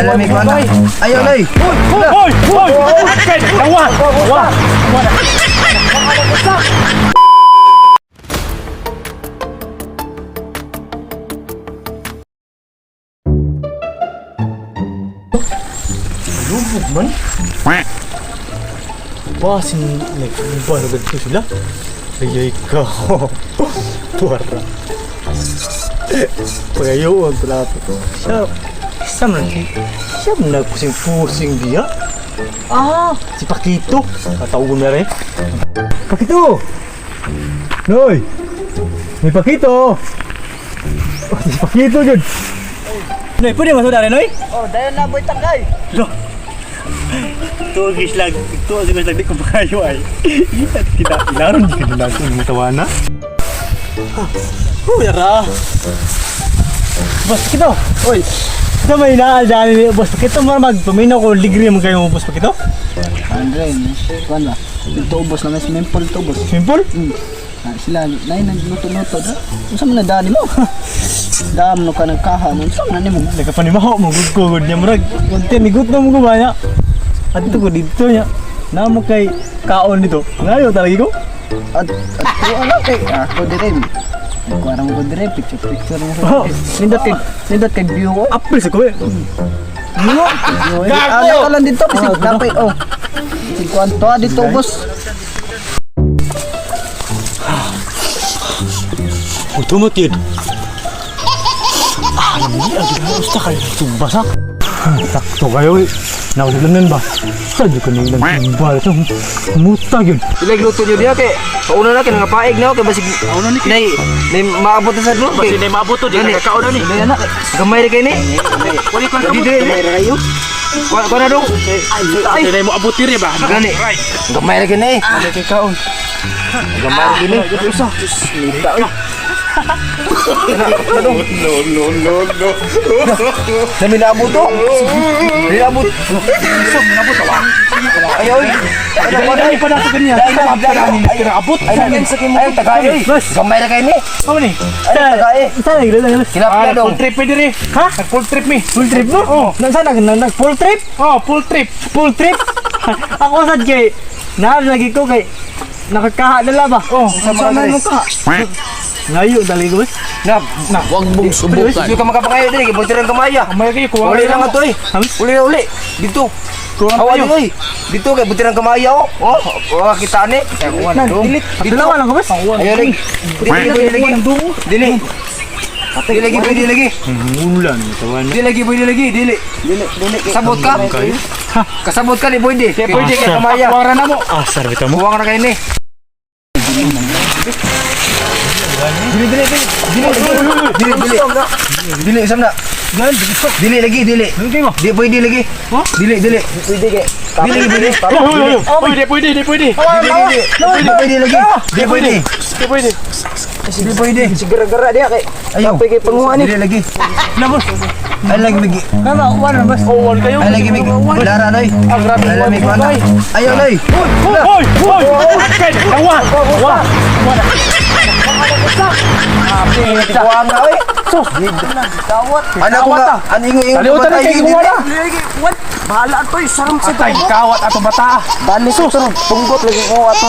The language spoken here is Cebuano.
Lamig ko na. Ayaw, Loy. Hoy! Hoy! Dawa! Dawa! Lubog man. Basin nag-iba na ganito sila. Ayay ka. Tuwara. Pagayo ang plato. Siya, siya man, siya man nagpusing-pusing diya. Ah, si Pakito. Katawagan na rin. Pakito! Noy! May Pakito! Oh, si Pakito yun! Noy, pwede masuk dari Noy? Oh, dayon na boy tangkay. Lo. Tuwa slag, tuwa sig slag di ko makayo ay. Kita ilaron di ka nila kung mutawa na. Oh, yara. Boss Pakito. Oy. Sa may inaal dani, Boss Pakito, mar magpaminaw ko ligri mo kayo, Boss Pakito. Andre, kuan ba? Tubos na may swimming pool tubos. Simple. Ah, sila nay nagluto-luto da. Unsa man na dani mo? Dam no ka nagkaha mo. Unsa man na nimo? Nagapanimaho mo gud ko gud niya murag. Unti migut na mo ko ba niya. Adto ko dito niya. Namo kay kaon dito. Ngayo talaga ko. At at kuan na kay ako dire. Kuan mo ko dire picture picture mo. Oh, Nindot kay view ko. Apple sa ko eh. View. Eh. Ah, naka lang dito kasi kapay oh. Si kuan to ah, dito boss. Utumot yun. Ah, hindi. Ang gusto kayo. Tumbasa. Sakto kayo eh. Naulanan ba? Sadyo ka nilang tumba. Ito, muta yun. Ilag luto nyo diya kay pauna na kay nangapaig na ako kay basig nay nay maabot na sa dulo kay. Basig nay maabot to, di Gani. ka kakaon na ni. Nay na gamay ra kay ni. Wali ko Di di Kamay ra kayo. Kuha kuha na dong. ay. Nay mo abot diri ba? Gani. Gamay ra kay ni. Kay kaon. Gamay ra kay ni. Usa. Nita oy. No no no no. Nami naabot to. Naabot. Ay oy. Ay, pa na ito ganyan. Ay, ay, ay, ay, tagay, oy. Gamay ra kay ni. Ano ni? Ay, tagay. Saan na lang? Kinapla dong. Full trip mi diri. Ha? Nag full trip mi. Full trip mo? Oo. Saan nag nag full trip? Oh, full trip. Full trip? Ako sad kay Naam lagi ko kay nakakaha na laba. Oh, Unsa man mo ka? Ngayo dali ko. boss. Na, Na. Huwag mong subukan. Hindi ka makapangayo dili kay buti rang kamaya. Kamay kayo kuha. Uli lang ato eh. Uli na uli. Dito. Kuha Awa kayo. di oy. Dito kay buti rang kamaya oh. Oh, oh kita ni. Dili. Dalawa lang ko boss. Ayo lagi. Dili lagi lagi. Dili. Dili lagi pwede lagi. Ulan tawan. Dili lagi pwede lagi. Dili. Dili dili. Kasabot ka? Kasabot ka di pwede. Di pwede kay kamaya. Kuha na mo. Asar bitaw mo. Buwang na kayo ni. Dili dili dili. Dili dili. Dili dili. Dili sam na. Dili lagi dili. Dili mo. Di pwede lagi. Dili dili. Pwede kay. Dili pwede. Oy, di pwede, di pwede. Dili dili. Dili pwede lagi. Di pwede. Di pwede. Di pwede. Sigara-gara diya kay. Ayaw. Kapay kay panguha ni. Dili lagi. Na boss. Ay lagi migi. Kama wala boss. Oh, wal kayo. Ay lagi migi. Lara noy. Ang grabe Ay lagi mo. migi. Ayaw noy. Hoy! Hoy! Kay dawa. Dawa. Kuha nga oy. Sus. Dawat. Ano ko nga? Ano ingo ingo. Kalimutan na kay kuha na. What? Bahala to, saram sa Atay kawat ato bata. Balik sus. Tunggot lagi ko ato.